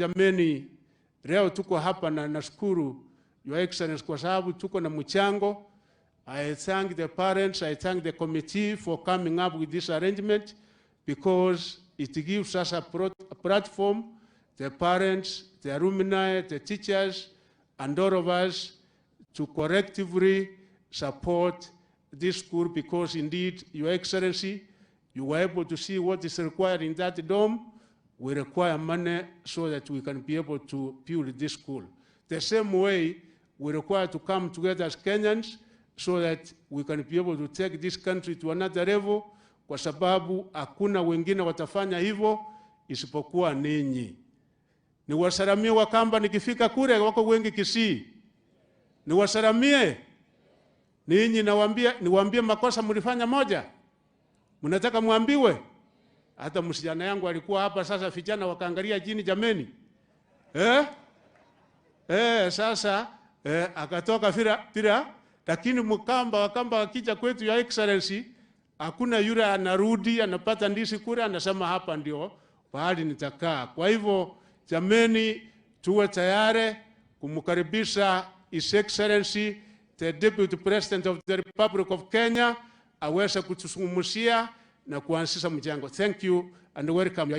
jameni, leo tuko hapa na nashukuru, Your Excellency, kwa sababu tuko na mchango. I thank the parents, I thank the committee for coming up with this arrangement because it gives us a platform, the parents, the alumni, the teachers, and all of us to collectively support this school because indeed, Your Excellency, you were able to see what is required in that dome. We require money so that we can be able to build this school. The same way, we require to come together as Kenyans so that we can be able to take this country to another level, kwa sababu hakuna wengine watafanya hivyo isipokuwa ninyi. Niwasalamie Wakamba nikifika kule, wako wengi Kisii. Niwasalamie ninyi, nawaambia, niwaambie makosa mlifanya moja, mnataka mwambiwe? Hata msichana yangu alikuwa hapa sasa, vijana wakaangalia chini, jameni, eh? Eh, sasa akatoka vira vira, lakini Mkamba, Wakamba wakija kwetu, Your Excellency, hakuna yule anarudi anapata ndizi kule, anasema hapa ndio pahali nitakaa. Kwa hivyo jameni, tuwe tayari kumkaribisha His Excellency the Deputy President of the Republic of Kenya aweze kutuzungumzia na kuanzisha mchango. Thank you and welcome, Your Excellency.